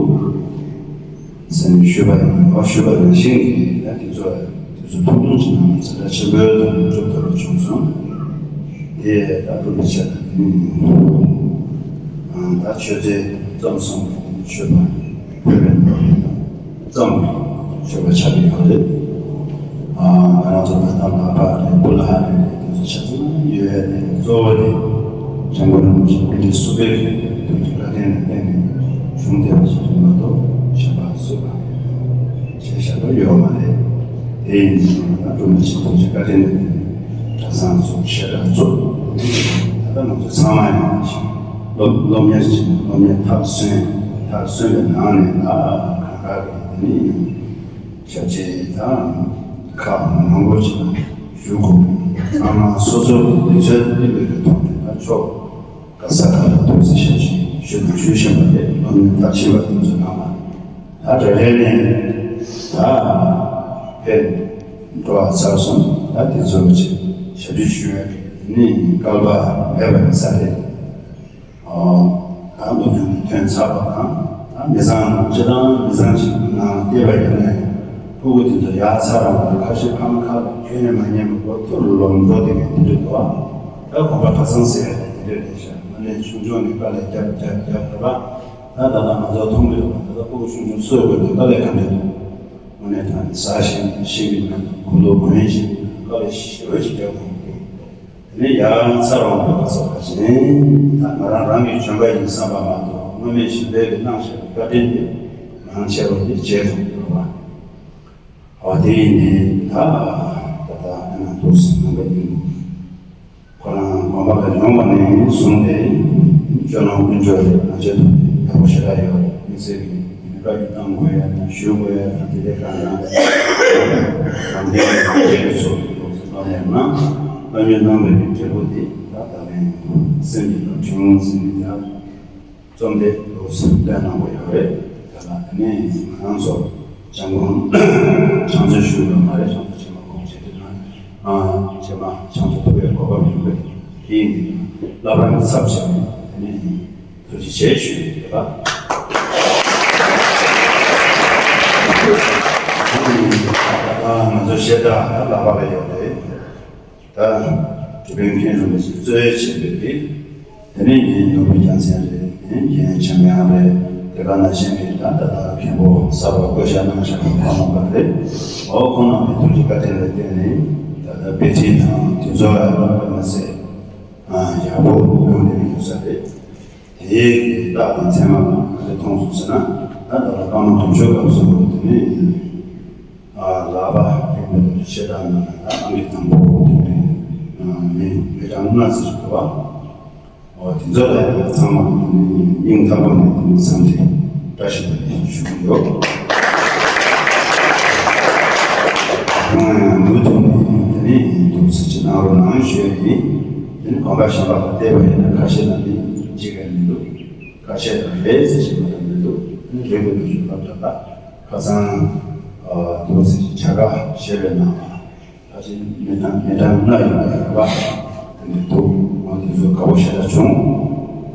ཟེར་ནས་ཞུས་པ་ཡིན། ཨོ་ཞུས་པ་ནང་བཞིན་གྱི་ད་དེ་ཚོ་དེ་ཚོ་ཐུང་ཐུང་ཅིག་ནང་ཚ་དྲག་ཆེན་པོའི་ཐོག་ནས་གྲུབ་ཐུབ་པ་བྱུང་སོང་། དེ་ད་རུ་པའི་ཆ་ད་དེ་ནི་ད་ཆོས་ཚན་རྩོམ་སོང་ཆོས་པ་བོད་པའི་རྩོམ་ཆོས་པ་ཆགས་ཀྱི་ཡོད་རེད། ང་རང་ཚོ་ད་ལྟ་ལག་པ་རེད། བུ་ལ་རེད། དེ་ཚོ་ཆ་ཚང་ཡོད་ཡ་དེ་གཙོ་བོ་དེ་འཇམ་མགོན་རིན་པོ་ཆེ་སྐུ་ཕྲེང་གསུམ་པའི་ཐུགས་ཀྱི་བཀའ་དྲིན་ལ་བརྟེན་ནས་བྱུང་བསྡད་པ་ཞིག་རེད་མ་གཏོགས་གཞན་པ་སུ་གང་ཡོད་ཅེས་བཤད་པ་ཡོད་མ་རེད། དེ་ཡིན་ཙང་ད་རིན་པོ་ཆེ་ཐུགས་ཀྱི་བཀའ་དྲིན་ལ་བརྟེན་ནས་གྲྭ་ཚང་ཚོ་བཤད་གྲྭ་ཚོ་ད་ལྟ་ང་ཚོ་ཚང་མ་ཡིན་ཞིང་སློབ་སློབ་གཉེར་བྱེད་སློབ་གཉེར་མཐར་སོན་མཐར་སོན་པའི་ནང་ནས་ད་གང་ག་གི་དེ་ནི་ཞབས་ཕྱི་དང་ཁག་མང་པོ་ཅིག་ཞུ་དགོས། ཚང་མ་སོ་སོ་གི་ལུས་རྩལ་དུ་སྤེལ་བའི་ཐོག་ནས་ད་ཕྱོགས་ག་ས་ག་ལ་ཐུགས་རྗེ་ཆེ་ཞེས་ཞུ་དང་ཞུ་བཞིན་པ་རེད། སློབ་གཉེར་མཐར་ཕྱིན་པ་དེ་ཚོ་ནང་ལ་ད་རེ་རེ་ནས་ད་ཕེབས་འགྲོ་བ་ཚར་སོང་། ད་དེ་ཚོ་ཅིག་ཞབས་ཕྱི་ཞུ་བའི་ནི་སྐལ་པ་མེད་པ་ཡིན་ས་རེད། ཨོ། ད་སློབ་སྦྱོང་ཐོན་ཚར་བ་དང་། ད་མི་ཚང་སྤྱི་བཏང་མི་ཚང་ཞིག་ནང་བལྟས་པ་ཡིན་ན། ཕྲུ་གུ་དེ་ཚོ་ཡར་ཚར་བ་དང་ཁ་ཤས་ཕ་མ་ཁ་ལ་ཁྱོན་ནས་མ་ཉན་པ་གོ་ཐུར་ལོག་འགྲོ་བསྡད་མཁན་དེ་འདྲ་འདུག་ད་དགོན་པ་གྲྭ་ཚང་ཟེར་ཡ་དེ་དེ་འདྲ་རེད་ཤག་དངོས་གནས་ཆུང་ཆུང་ནས་དཀའ་ལས་རྒྱབ་རྒྱབ་རྒྱབ་དགོས་པ། ད་ད་ལྟ་ང་ཚོ་མཐོང་གི་ཡོད་པ། ད་ལྟ་ཕྲུ་གུ་ཆུང་ཆུང་གསོ་དགོས་དུས་དཀའ་ལས་ག་འདྲ་འདུག་དངོས་གནས་ད་ཟ་ཞིང་ཤེས་ཀྱི་མེད་པ། གོས་ལོག་གོན་ཞིང་དཀའ་ལས་ཞེ་པོ་ཅིག་རྒྱབ་དགོས་འདུག་དེ་ནས་ཡང་ཚར་བ་འདོད་པ་སོགས་པ་བཞིན། ད་ང་རང་རང་གི་བྱོན་པ་ཡིན་བསམ་པ་མ་གཏོགས་སྔོན་མེད་གཞན་ཕན་གྱི་གནང་བཞག་པའི་བཀའ་དྲིན་དེ་མང་ཆེ་བ་དེ་བརྗེད་ཐུབ་ཡོད་པ། འོ་དེ་ཡིན་དེ་ད་ད་ལྟ་ཨ་ནང་དུ་སེམས་ནང་པ་ཡིན། ཁོ་རང་དགོན་པ་ལ་ཡོང་བ་ནས་བཟུང་སྟེ་སྤྱོད་ལམ་ཀུན་སྤྱོད་རེད། ང་ཚོའི་ཐོག་ནས་ཡག་པོ་ཞེ་དྲག་ཡོད་རེད། དམིགས་བསལ་གྱི་བཀའ་བརྒྱུད་གཏང་དགོས་ཡ་དང་ཞུ་དགོས་ཡ་དང་དེ་འདྲའི་གང་ཡང་དང་དེ་ཚོ་ཡོངས་སུ་གཏོང་ཡ་ན་བཀའ་བརྒྱུད་གནང་བའི་འབྲས་བུ་དེ་ད་ད་ལན་སེམས་ཀྱི་བློ་ཕྲེང་ཟིན་ནས་ཡ་རྩོམ་དེ་འདུག་སེ་བཏོན་གནང་བ་ཡོད་རེད། དེ་ལ་དེ་ནས་ང་རང་ཚོ་འཇམ་མགོན་ཕྱག་མཛོད་ཞུ་དགོས་མ་རེད། ཕྱག་མཛོད་ཆེན་མོ་ཁོང་བྱེད་དུས་ན་ཨ་རྗེས་མ་ཕྱག་མཛོད་ཐུབ་པའི་གོ་སྐབས་ཡོང་གི་རེད། དེ་ཡིན་དུས་བླ་བྲང་གི་ཚབ་བྱས་ནས་དེ་ནས་ཐུགས་རྗེ་ཆེ་ཞུ་ཡི་ཡོད་པ། ང་ཚོ་བཤད་གྲྭ་ལ་བབས་ཡོད་རེད། ད་ཀྲི་པན་མཁན་རིན་པོ་ཆེ་གཙོས་བྱས་པའི་དེ་ནས་ངའི་ནོར་བུ་རྒྱལ་མཚན་རེད། ངའི་རྒན་འཇམ་དབྱངས་རེད། དེ་ག་ནང་བཞིན་གྱི་ད་ལྟ་ད་མཁན་པོ་གསར་པ་བསྐོ་བཞག་གནང་བཞག་པ་ཕ་མ་པ་རེད། འོ་ཁོང་རྣམ་པའི་ཐུགས་རྗེ་བཀའ་དྲིན་ལ་བརྟེན་ནས་ད་ལྟ་དཔེ་ཁྲིད་དང་དེ་ཚོ་ལ་ཡོང་བ་མ་ཟད་ཡག་པོ་ཡོང་བསྡད་ཀྱི་ཡོད་ས་རེད། དེའི་རྟགས་དང་མཚན་མ་ལ་ག་རེ་མཐོང་སོང་ཟེར་ན། ད་ལྟ་ལ་སྐར་མ་དུང་ཕྱུར་སྐབས་སུ་དེ་ནས་ལག་པ་རིང་པོ་དང་ཆེ་དྲགས་ནང་ལ་ད་ཨང་ཀི་དང་པོ་དེ་ནས་མི་མི་གྲངས་ལྔ་ཙམ་ཞིག་འདུག་བ། འོ་དེ་ཚོ་ལ་ཡང་ཚང་མ་གི་དེ་ནས་སྙིང་ཐག་པ་ནས་དེ་ནས་འཚམས་འདྲི་བཀྲ་ཤིས་བདེ་ལེགས་ཞུ་གི་ཡོད། ཁོང་ཡང་མུ་མཐུད་ནས་དེ་ནས་འདུག་ཟེར་གྱི་ གནང་རོགས་གནང་ཞུ་ཡ་ཡིན། དེ་ནི་དགོན་པ་གཞན་པ་ལ་བལྟས་པ་ཡིན་ན་ཁ་ཤས་ལ་ནི་བརྗེད་མཁན་མི་འདུག་ཁ་ཤས་ལ་རེད་ཟེར་བཞིན་པ་ལ་མི་འདུག་ཨ་ནི་རེད་དགོས་པའི་ཞུ་སྐབས་དེ་ལ་ཁ་སང་དུ་ཚིགས་བྱ་དགའ་ཞེས་པའི་ནང་ལ་ཕལ་ཆེར་མི་གྲངས་མི་གྲངས་ལྔ་ཡོད་པ་རེད་པ། དེ་འདྲ་འདུག་ང་དེ་ཚོ་དགའ་པོ་ཞེ་དྲག་བྱུང་།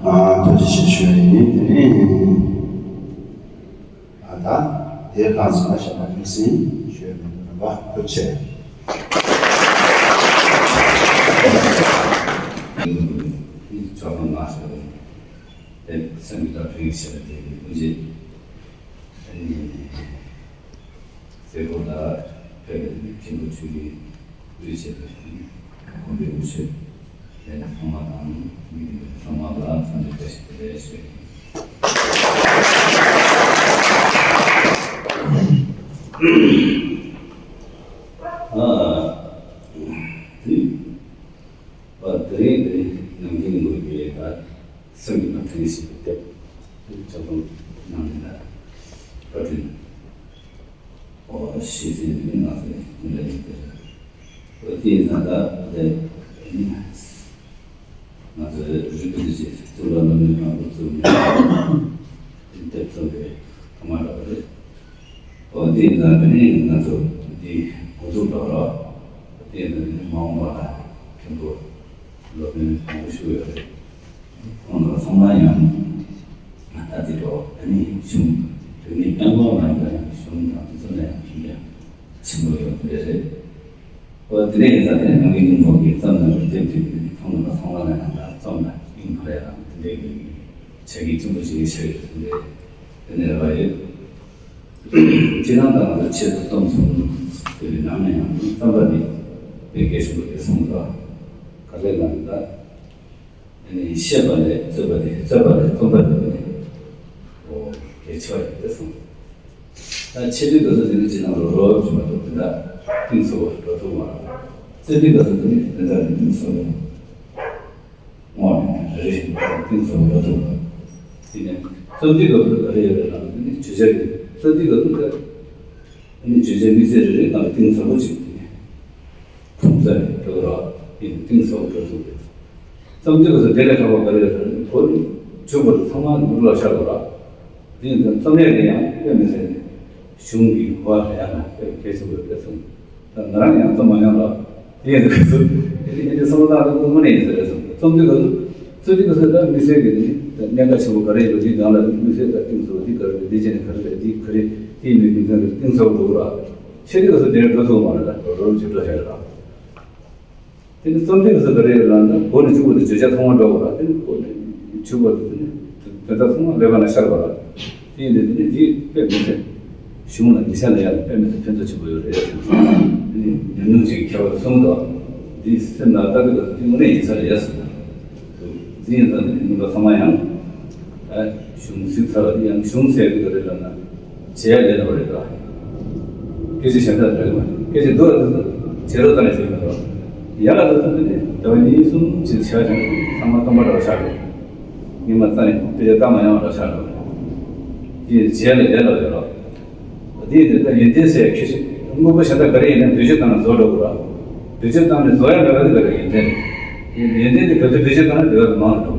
ཨ་ཐུགས་རྗེ་ཆེ་ཞུ་ཡ་ཡིན། དེ་ནི། ད་ལྟ་དེའི་ཁ་ཚུན་ལ་ཞབས་པ་སྙིང་སིང་ཞུ་ཡ་མེད་པ་རེད་པ། ཐུགས་རྗེ་ཆེ། ཕྱོགས་ལྷུང་མ་སོང་བའི་དེ་སེམས་ཀྱི་བདག་ཕྲུག་ཡིན་ཟེར་བ་དེ་ཀུན་གྱིས་ཨ་ནི་མཛད་སྒོ་ལ་ཕེབས་པའི་མཁན་པོ་ཆོས་ཀྱི་དབུས་ཆེ་བའི་དགོན་པའི་དབུ་ཆོས་ལས་ཚང་མ་དང་མི་རིགས་ཚང་མ་ལ་འཚམས་འདྲི་བཀྲ་ཤིས་བདེ་ལེགས་ཞུ། ཨ་དེ་བ་དེ་རིང་དེ་རིང་ནམ་རྒྱུན་ངོས་ཀྱི་ད་སེམས་ཀྱི་བར་ཐེངས་ཤིག་ཏུ་ཕེབས་ཆ་ཚང་གནང་ནས་ད་བཀའ་དྲིན། ཨོ་ཤེས་ཟིན་ནི་ང་ཚོའི་མི་ལ་ཡིན་ཏེ། ཨོ་དེ་ཡིན་ཙང་ད་དེ་ནི་ང་ཚོའི་རིག་པའི་གཞི་གཙུག་ལག་སློབ་གཉེར་ཁང་དབུ་བཙུགས་ནས་དེབ་བཙུགས་པའི་ཐོག་མ་འདྲ་བ་རེད། ཨོ་དེ་ཡིན་ཙང་དེ་ནི་ང་ཚོ་འདི་འགོ་འཛུགས་འགྲོ་རོགས། དེ་ཡིན་ཙང་དེ་ནི་མ་འོངས་པ་ལ་མཁན་པོ་སློབ་དཔོན་མང་པོ་ཞིག་ཡོད་རེད། ཁོང་ཚོ་ཚང་མ་ཡང་ད་ལྟའི་འགྲོ་ཨ་ནི་གཞུང་རིག་གནས་སྐྱོང་བ་མ་ཡིན་པ་ཡང་གཞུང་དང་དེ་ཚོ་ལ་ཡང་མཁྱེན་རྒྱ་ཆེན་པོ་ཡོད་པ་རེད། ཨོ་དེ་ནས་ཡིན་ཙང་དེ་ནས་ནམ་རྒྱུན་ཁོང་གིས་བརྩམས་གནང་བའི་དེབ་དེ་ཁོང་རྣམ་པ་ཚང་མ་ལ་ཡང་ད་བརྩམས་ལ་དབྱིངས་འཕར་ཡ་དང་དེ་འདྲའི་གི་ཆ་རྐྱེན་ཆེན་པོ་ཞིག་ཆགས་ཡོད་ཟེར་ནས་དེ་ནས་རེ་བ་ཡོད། སྤྱིར་བཏང་ད་ང་ཚོ་ཆེད་དུ་རྩོམ་གསུམ་ཟེར་བའི་ནང་ནས་ཡང་བརྩམས་པ་འདི་དཔེ་གལ་ཆེན་པོ་རེད་གསུངས་འདུག་ག་རེ་ལབ་ན་ད། ཨ་ནི་བཤད་པ་ལས་རྩོད་པ་དེ་རྩོད་པ་ལས་རྩོམ་པ་འདི་ནི་ཨོ་གལ་ཆེ་བ་རེད་དེ་གསུངས། ད་འཆད་དུས་སྐབས་སུ་དེ་ནི་ཅི་ལྟར་རོ་རོ་བྱུང་བ་དང་དེ་དག་གཏིང་ཚུགས་པ་འགྲོ་ཐུབ་མ་རེད། རྩོད་དུས་སྐབས་སུ་དེ་ནི་དེ་དག་ནི་གཏིང་ཚུགས་པ་དངོས་ནས་རེ་རེ་བཞིན་གཏིང་ཚུགས་པ་འགྲོ་ཐུབ་མ་རེད། དེ་ནས་རྩོམ་དུས་སྐབས་སུ་ག་རེ་ཡོད་རེད་ལབ་ན་དེ་ནི་བརྗོད་བྱ་རེད། རྩོད་དུས་སྐབས་སུ་དེ་ཨ་ནི་བརྗོད་བྱའི་དམིགས་བསལ་རེ་རེ་སྟེང་གཏིང་ཟབ་པོ་ཅིག་དེ་ནི་ཁུངས་བཙན་ནས་འགྲོ་གི་ར་ཡིན་གཏིང་ཟབ་པོ་འགྲོ་ཐུབ་རེད། རྩོམ་དུས་སྐབས་སུ་དེ་ལས་ལྷག་པ་ག་རེ་ཡོད་རེད། མགོ་ནས་མཇུག་བར་དུ་ཚང་མ་ནོར་ལ་ཤར་བ་ར། དེ་ཡིན་ཙང་རྩོམ་ཡས་ཀྱི་ཡང་དཔེ་མི་སྲིད་ནས་གཞུང་གི་གོ་བ་ལེན་ཡག་ལ་དཔེ་གལ་ཆེན་པོ་རེད་གསུངས། ད་ང་རང་ཡང་རྩོམ་མ་མྱོང་ལ་དེ་ཡིན་དུས་སྐབས་སུ་དེ་ནི་ཡིན་དུས་བསམ་བློ་བཏང་ན་དངོས་གནས་ཡིན་ས་རེད་གསུངས། རྩོམ་དུས་སྐབས་སུ་རྩོམ་དུས་སྐབས་སུ་ད་དམིགས་བསལ་གྱི་དེ་ནི་གནད་འགག་ཆེན་པོ་ག་རེ་ཡིན་པ་དེའི་སྒང་ལ་དམིགས་བསལ་ད་གཏིང་ཟབ་པོ་འདི་ག་རེ་རེད། འདི་བྱས་ནས་ག་རེ་རེད། འདི་ག་རེ་དེའི་མི་རྒྱུ་མཚན་ག་རེ་གཏིང་ཟབ་པོ་འགྲོ་གི་ར། ཆེ་དུས་སྐབས་སུ་དེ་འདྲ་འགྲོ་ཐུབ་མ་རེད། ད་རོ་རོ་ཅིག་འགྲོ་བཞག་རེད་ད། དེ་ནི་རྩོམ་སྟེགས་སུ་ག་རེ་ཡོད་ལབ་ན་མགོ་ནས་མཇུག་བར་དུ་བརྗོད་བྱ་ཚང་མ་འགྲོ་བ་ར། དེ་ནི་མགོ་ནས་མཇུག་བར་དུ་དེ་ནི་དོན་དག་ཚང་མ་ཀླད་པ་ན་ཤར་བ་ར། དེ་ཡིན་དུས་དེ་ནི་འདི་དཔེ་མི་སྲིད། གཞུང་ལ་ཉེ་ཆར་ལ་ཡང་དཔེ་མི་སྲིད་ཕན་ཐོགས་ཆེན་པོ་ཡོད་རེད་ཟེར། དེ་ནི་ཉམས་མྱོང་ཅིག་ཁྱད་པར་གསུངས་འདུག་འདི་སེམས་ལ་ལྟ་དུས་སྐབས་སུ་དེ་དངོས་གནས་ཡིན་ས་རེད་ཟེར། དེ་ཡིན་ཙང་དེ་ནི་རྣམ་པ་ཚང་མ་ཡང་ཨ་གཞུང་གཟིགས་ཚར་བ་དེ་ཡང་གཞུང་ཟེར་དུས་ག་རེ་ལབ་ན། བྱེད་ཡ་ལས་སླ་བ་རེད་ད། སྐད་ཆ་གཞན་དག་རེད་མ་རེད། སྐད་ཆ་འདུག་ཨ། དེ་ཚོ་བྱེད་རོགས་གཏང་ཞུས་མེད་རོགས། ཡ་ལ་དེ་ཚོ་འདི་ནས་ཟླ་བ་གཉིས་གསུམ་ཅིག་བྱས་ཀྱང་ཚང་མ་སྟོང་པ་འདྲ་བ་ཆགས་འགྲོ། སྔོན་མ་རྩ་ནས་དཔེ་ཆ་བལྟ་མ་མྱོང་བ་འདྲ་ཆགས་འགྲོ། དེ་བྱེད་ཡ་ལས་ལས་སླ་བ་རེད་རོགས། དེ་ཡིན་དུས་ད་ཡོན་ཏན་ཟེར་ཡ་ཁྱད་ཆོས་དངོས་པོ་གཞན་དག་ག་རེ་ཡིན་ནའང་བེད་སྤྱོད་བཏང་ན་བཟོ་འགྲོ་དགོས་ར། བེད་སྤྱོད་བཏང་ནས་བཟོ་ཡ་མེད་པ་དེ་ག་རེ་ཡོན་ཏན་རེད། ཡོན་ཏན་དེ་ག་ཚོད་བེད་སྤྱོད་བཏང་ན་དེ་ག་ཚོད་མང་རུ་འགྲོ།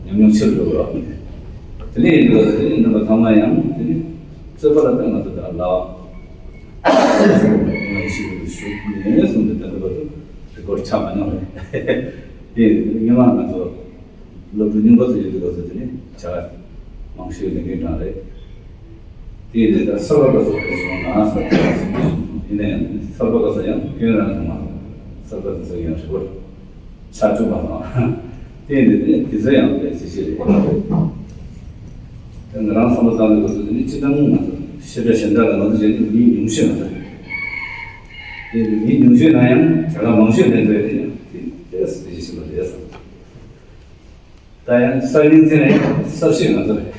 ཉམས་མྱོང་ཆེ་རུ་འགྲོ་བ། དེ་ནས་ཡིན་དུས་དེ་ནི་རྣམ་པ་ཚང་མ་ཡང་དེ་ནི་རྩོད་པ་ལ་ལྟ་ང་ཚོ་དང་ལ། ང་ཡི་ཤི་རུ་ཞུགས་ནས་གསུངས་ཏེ་ད་ལྟ་བར་དུ་རི་ཀོར་ཆགས་མ་མྱོང་རེད། དེ་སྔོན་མ་ང་ཚོ་སློབ་ཕྲུག་རྙིང་པ་ཚོ་ཡོད་དུས་སྐབས་སུ་དེ་ནི་བྱ་དགའ་མང་ཤོས་ལེན་མཁན་གྲངས་རེད། དེ་ནི་ད་གསར་པ་ག་ཚོད་ཕེབས་སོང་ན་གསར་པ་ག་ཚོད་ཕེབས་སོང་། ཡིན་ན་ཡང་སྐྱོན་རང་དུ་མ་གསར་པ་དེ་ཚོ་ཡང་རི་ཀོར་ཆགས་བཅུག་པ་དང་། དེ་ཡིན་དུས་དེ་ཚོ་ཡང་དཔེ་གཟི་བརྗིད་རེད། དེ་ང་རང་བསམ་བློ་བཏང་དུས་སྐབས་སུ་དེ་ནི་སྤྱིར་བཏང་ང་ཚོ་བཤད་གྲྭ་གཞན་དག་ལ་ང་ཚོ་བྱས་ནས་མི་ཉུང་ཤོས་ང་ཚོ་རེད། དེ་ནི་མི་ཉུང་ཤོས་ན་ཡང་བྱ་དགའ་མང་ཤོས་ལེན་ཐུབ་ཡ་དེ་ཡང་དེ་དཔེ་གཟི་བརྗིད་ཆེན་པོ་རེད་བསམ། ད་ཡང་གསར་རྙིང་ཚན་ནས་གསར་ཤོས་ང་ཚོ་རེད།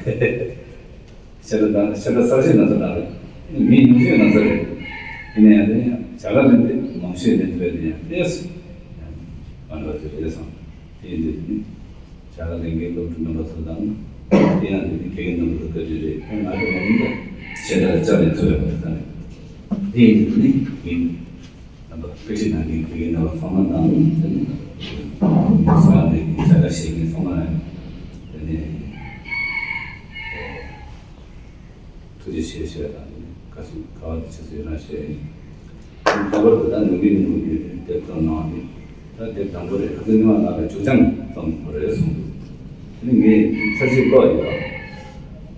ཤ་ཁྲག་དང་ཤ་ཁྲག་གསར་ཤོས་ང་ཚོ་རང་རེད། མི་ཉུང་ཤོས་ང་ཚོ་རེད། ཡིན་ན་ཡང་དེ་ཡང་བྱ་དགའ་ལེན་པའི་མང་ཤོས་ལེན་ཐུབ་པའི་དེ་ཡང་ལས་སུ་ཡང་མ་འགྲོ་ཚོད་རེད་བསམ། དེ་ཡིན་དུས་ནི་བྱ་དགའ་ལེན་མཁན་སློབ་ཕྲུག་རྣམ་པ་ཚོ་དང་དེ་ཡང་དེ་ནི་དགེ་རྒན་རྣམ་པ་ཚོ་བཀའ་དྲིན་རེད། ཁོང་ང་ཚོ་མ་ཡིན་པ་ཤ་ཁྲག་ལ་བཅར་ནས་ཚོད་ཡོང་བ་རེད་ས་རེད། དེ་ཡིན་དུས་ནི་ཡིན། ད་ དཔེ་ཁྲིད་གནང་མཁན་དགེ་རྒན་རྣམ་པ་ཚང་མ་དང་། ས་གནས་ཀྱི་བྱ་དགའ་བཞེས་མཁན་ཚང་མ་ལ་དེ་ནས་ཐུགས་རྗེ་ཆེ་ཞུ་ཡ་དང་། དགའ་བསུ་ག་བ་དེ་ཆེ་ཚུལ་རང་ཞུ་ཡ་ཡིན། ལྷག་པར་དུ་ད་ནམ་རྒྱུན་ནས་མུ་གེ་དེ་དེབ་ཚང་ནང་ནས་ད་དེབ་དང་པོ་རེད། ཁ་སང་ཉི་མ་ང་ལ་ཅུ་ཅང་ཙམ་རེད་གསུངས་འདུག་དེ་ནས་ངས་ཚར་གཅིག་ཀློག་ཡོད་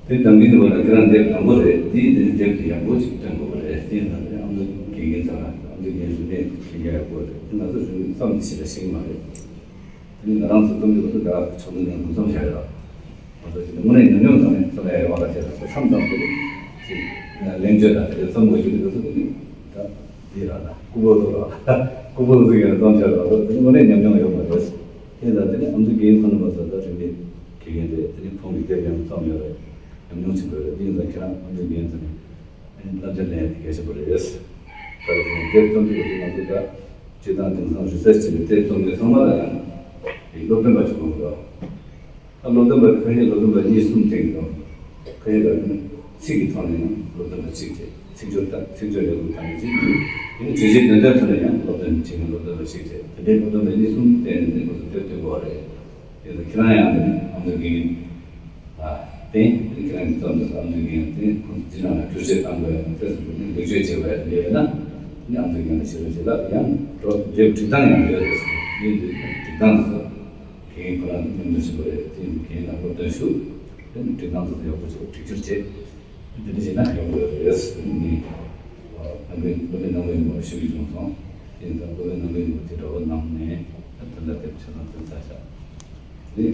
པ། དེ་དང་པོའི་ནུས་པ་ལ་ཁྱེད་རང་དེབ་དང་པོ་རེད། དེའི་དེ་ནི་དེབ་དེ་ཡག་པོ་ཅིག་སྟོན་དགོས་པ་རེད། དེ་ཡིན་ཙང་དེ་ཨ་མདོ་དགེ་རྒན་ཚང་ལ་ཨ་མདོ་དགེ་རྒན་རིག་གནས་ཤེས་རྒྱ་ཡག་པོ་རེད། དེ་ང་ཚོ་རིག་གནས་ཙམ་དེ་ཞིག་ལ་ཤེས་ཀྱི་མ་རེད། དེ་ནི་ང་རང་ཚོ་རྩོམ་སྒྲིག་པ་ཚོ་དེ་ལ་ཕྱོགས་སྡོམ་ནས་འགོ་རྩོམ་བྱ་ཡོད། ང་ཚོ་ཞིག་དངོས་གནས་ཉམས་མྱོང་ཙམ་ནས་ཚོ་ལས་ཡོད་པ་ཞེས་ལ་མཚམས་ཙམ་དེ་ནི་ཅིག་ལན་བརྗོད་དང་དེ་རྩོམ་དགོས་ཞུ་གི་འདུག་ཚོ་དེ་ནི་ད་འདི་ར་ལ་སྐུ་པོ་ཚོ་ལ་སྐུ་པོ་ཚོ་ཡང་རྩོམ་བྱ་ལ་ཚོ་དེ་ནི་དངོས་གནས་ཉམས་མྱོང་ཡོད་པ་རེད། དེ་ལ་དེ་ནི་ཨ་མདོ་དགེ་རྒན་ཁོ་ན་མ་ཚོ་ད་རིག་གནས་དགེ་རྒན་རེད། དེ་ནི་ཁོང་གི་དེབ་ཡང་རྩོམ་ཡོད་རེད། ཉམས་མྱོང་ཆེན་པོ་ཡོད་རེད། དེ་ཡིན་ཙང་ཁྱེད་རང་ཨ་མདོ་དགེ་རྒན་ཚོ་ནི་བསླབ་བྱ་ལེན་ཡ་དེ་གལ་ཆེན་པོ་རེད། ད་དེ་དེབ་རྩོམ་རྒྱུ་དེ་ང་ཚོ་ད་སྤྱིར་བཏང་དེང་སང་རི་སར་ཆི་བྱས་ནས་དེབ་རྩོམ་མཁན་ཚང་མ་ལ་ཡང་དེ་སློབ་སྟོན་པ་ཆུང་ངུ་རེད། ད་སློབ་སྟོན་པ་ཁ་ཤས་སློབ་སྟོན་པ་གཉིས་གསུམ་བསྟེན་གྱི་འདུག་ཁ་ཤས་ལ་ནི་ཚིག་གི་ཐོག་ནས་ཡང་སློབ་སྟོན་པ་གཅིག་བྱས། ཚིག་སྦྱོར་དང་ཚིག་སྦྱོར་ཡག་པོ་བཏང་གི་གཅིག་ཡིན་ན་བརྗོད་གཞི་འདོན་ཐབས་ཐོག་ནས་ཡང་སློབ་སྟོན་བྱེད་མཁན་སློབ་སྟོན་པ་གཅིག་བྱས། དེ་འདྲའི་སློབ་སྟོན་པ་གཉིས་གསུམ་བསྟེན་ནས་འདི་ཁོ་ཚོ་དེབ་སྟོན་དགོས་པ་རེད། དེ་ཚོ་ཁྱེད་རང་ཡང་དེ་ནི་ཨ་མདོ་དགེ་རྒན་ལ་བརྟེན། དེ་ཁྱེད་རང་གིས་རྩོམ་འདི་ཚོ་ཨ་མདོ་དགེ་རྒན་བརྟེན་ཁོང་ཚོ་སྤྱི་ནང་ལ་བསྒྱུར་བཅོས་བཏང་དགོས་ཡ་དང་། དེ་ཚོ་ནི་ལེགས་བཅོས་བྱེད་དགོས་ཡ་དེ་འདྲ་ཡོད་ན་ནི་ཨ་མདོ་དགེ་རྒན་ལ་ཞུ་རོགས་བྱེད་ལ་ཡང་འགྲོ། དེབ་སྒྲིག་སྟངས་ཡང་ཡོད་རེད་ཟེར། ངས་འདི་སྒྲིག་སྟངས་འདི་ཚོ་དགེ་རྒན་ཁོ་རང་གི་མཉམ་དུ་ཞུ་དགོས་རེད། དེ་ཡིན་དུས་དགེ་རྒན་ལ་སློབ་སྟོན་ཞུ། དེ་ནི་སྒྲིག་སྟངས་འདི་ཚོ་ཡག་པོ་བྱེད་དགོས། སྒྲིག་སྦྱོར་བྱེད། དེ་འདྲ་བྱས་ན་ཡག་པོ་ཡོད་རེད། ནི་ནང་པའི་སློབ་དཔོན་ནང་པའི་ནུས་པ་ཞུ་གི་བྱུང་སོང་། དེ་ཡིན་ཙང་སློབ་དཔོན་ནང་པའི་ནུས་པ་དེ་འདྲ་བོ་གནང་ནས་ད་ལྟ་དེབ་ཆ་ཚང་བཙུགས་ཚར་ཤག་དེ་ནི་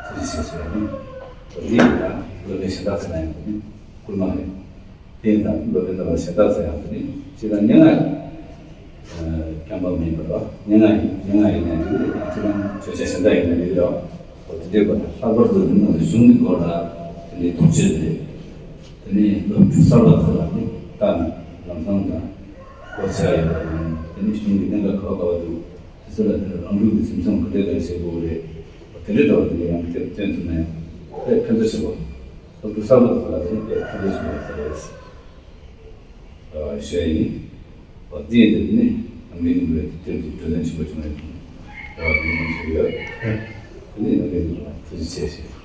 ཐུགས་རྗེ་ཆེ་ཞུ་ཡ་ཡིན། དེ་ཡིན་ན་སློབ་དཔོན་གཞན་དག་ཚོ་ན་ཡང་དེ་ནི་བསྐུལ་མ་རེད། དེ་ཡིན་ཙང་སློབ་དཔོན་ནང་པ་གཞན་དག་ཚོ་ཡང་དེ་ནི་སྤྱིར་བཏང་སྙན་ངག་རྐྱང་པ་མིན་པར་སྙན་ངག་ཡིན། སྙན་ངག་ཡིན་ན་འགྲིག་རེད། ཁྱེད་རང་བརྗོད་བྱ་གཞན་དག་ཡིན་ན་འགྲིག་རེད། འོ་དེ་འདྲའི་སྐོར་ལ་ལྷག་པར་དུ་འདི་ནང་གཞུང་གི་སྐོར་ལ་དེ་འདྲའི་དོགས་གཅོད་རེད། དེ་ནས་སློབ་ཕྲུག་གསར་པ་ཚོ་ལ་ནི་ལྟ་ནས་ལམ་སང་དང་གོ་ཆ་ཡོད་པ་དང་། དེ་ནས་གཞུང་གི་གནད་འགག་ག་བ་ག་བ་འདུག་དེ་ཚོ་ལ་དེ་ནས་རང་ལུགས་ཀྱི་འཛིན་སྐྱོང་ག་འདྲས་ག་འདྲས་བྱེད་དགོས་རེད། འོ་དེ་འདྲའི་འདྲ་བ་དེ་འདྲ་ཡང་དེབ་སྟོན་ཐུབ་ན་ཡང་དཔེ་ཕན་ཐོགས་ཆེན་པོ། སློབ་ཕྲུག་གསར་པ་ཚོ་ལ་དེ་ནས་དཔེ་ཕན་ཐོགས་ཆེན་པོ་ཡོད་ས་རེད། ཞུ་ཡ་ཡིན། འོ་དེ་ཡིན་དུས་ནི་ནམ་རྒྱུན་ཡིན་པའི་དེབ་དེ་གྲོས་དོན་ཆེན་པོ་བྱུང་ཡོད། རེ་བ་ཡིན་ནམ་ཞུ་ཡོད། དེ་ནི་ནམ་རྒྱུན་ཡིན་པ་ཐུགས་རྗེ་ཆེ་ཞུ།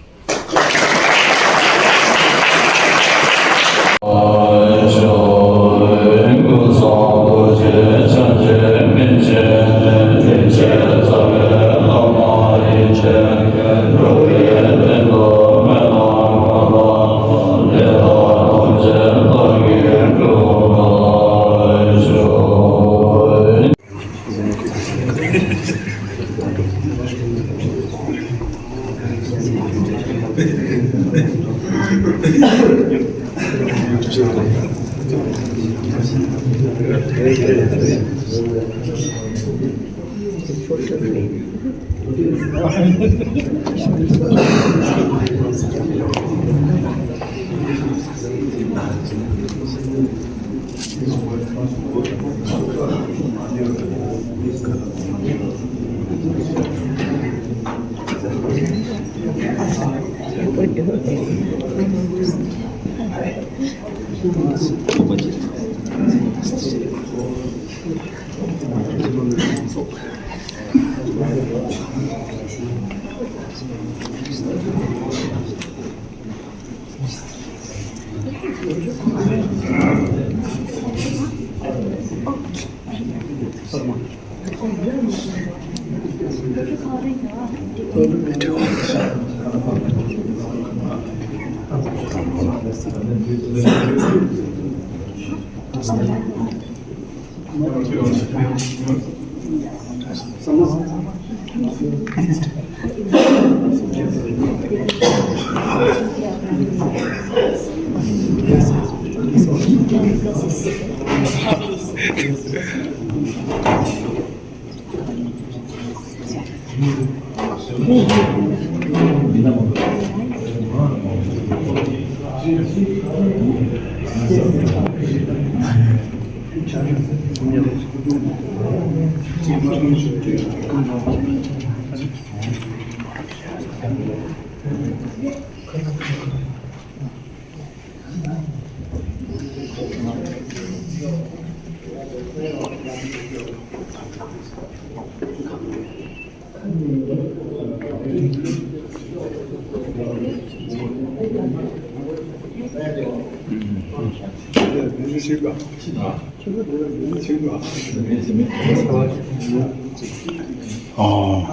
ཨོ།